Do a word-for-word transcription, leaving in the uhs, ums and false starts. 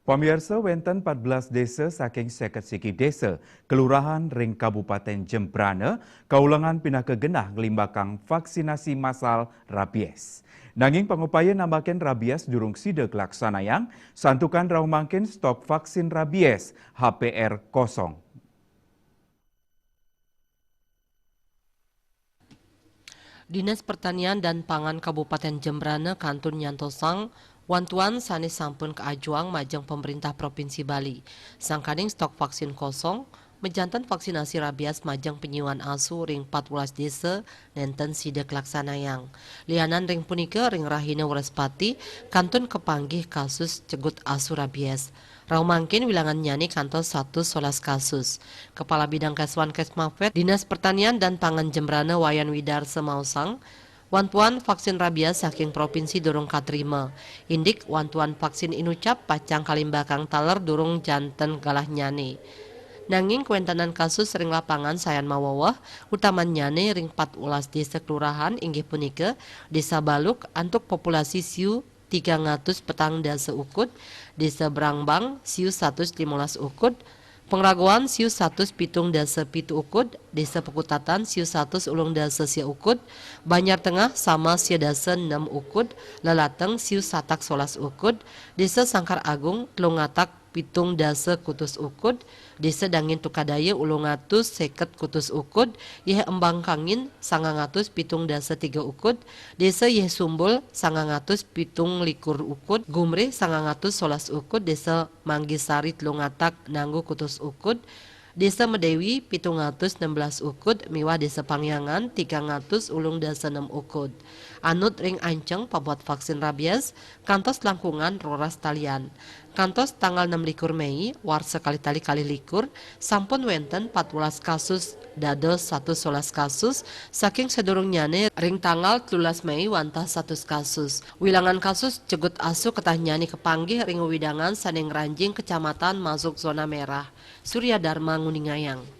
Pamiarsa, wénten empat belas désa saking seket siki désa, kelurahan ring Kabupaten Jembrana, kaulengan pinaka genah nglimbakang vaksinasi massal rabies. Nanging pangupaya nambakin rabies durung sida kalaksanayang, santukan rauh mangkin stok vaksin rabies H P R kosong. Dinas Pertanian dan Pangan Kabupaten Jembrana kantun nyantosang wantuan sané sampun kaajuang majeng pemerintah Provinsi Bali. Sangkaning stok vaksin kosong, majanten vaksinasi rabies majeng panyiuan asu ring empat belas désa nénten sida kalaksanayang. Lianan ring punika, ring rahina Wrespati kantun kapanggih kasus cegut asu rabies. Rauh mangkin wilangannyané kantos satus solas kasus. Kepala Bidang Keswan Kesmafed, Dinas Pertanian dan Pangan Jembrana, Wayan Widarsa maosang, wantuan vaksin rabies saking provinsi durung katrima. Indik wantuan vaksin inucap pacang kalimbakang taler durung janten galahnyané. Nanging kawéntenan kasus ring lapangan sayan maweweh, utamannyané ring empat belas désa kelurahan, inggih punika Désa Baluk antuk populasi siu tigang atus petang dasa ukud, Désa Brambang siu satus limolas ukud, Pangragoan siu satus pitung dasa pitu ukud, Désa Pakutatan siu satus ulung dasa sia ukud, Banjar Tengah sama sia dasa nem ukud, Lelateng siu satak solas ukud, Désa Sangkar Agung telung atak pitung dasa kutus ukud, Désa Dangin Tukadaya ulung atus seket kutus ukud, Yeh Embang Kangin sangang atus pitung dasa tiga ukud, Désa Yeh Sumbul sangang atus pitung likur ukud, Gumrih sangang atus solas ukud, Désa Manggisari telung atak nanggu kutus ukud, Désa Medewi pitung atus nem belas ukud, miwah Désa Pangyangan tigang atus ulung dasa nem ukud. Anut ring anceng pabuat vaksin rabies, kantos langkungan roras talian. Kantos tanggal nem likur Mei, warsa kalih tali kalih likur, sampun wénten empat belas kasus, dados satus solas kasus, saking sadurungnyané ring tanggal telulas Mei wantah satus kasus. Wilangan kasus cegut asu ketahnyané kapanggih ring wewidangan sané ngranjing kecamatan masuk zona merah. Surya Dharma nguningayang.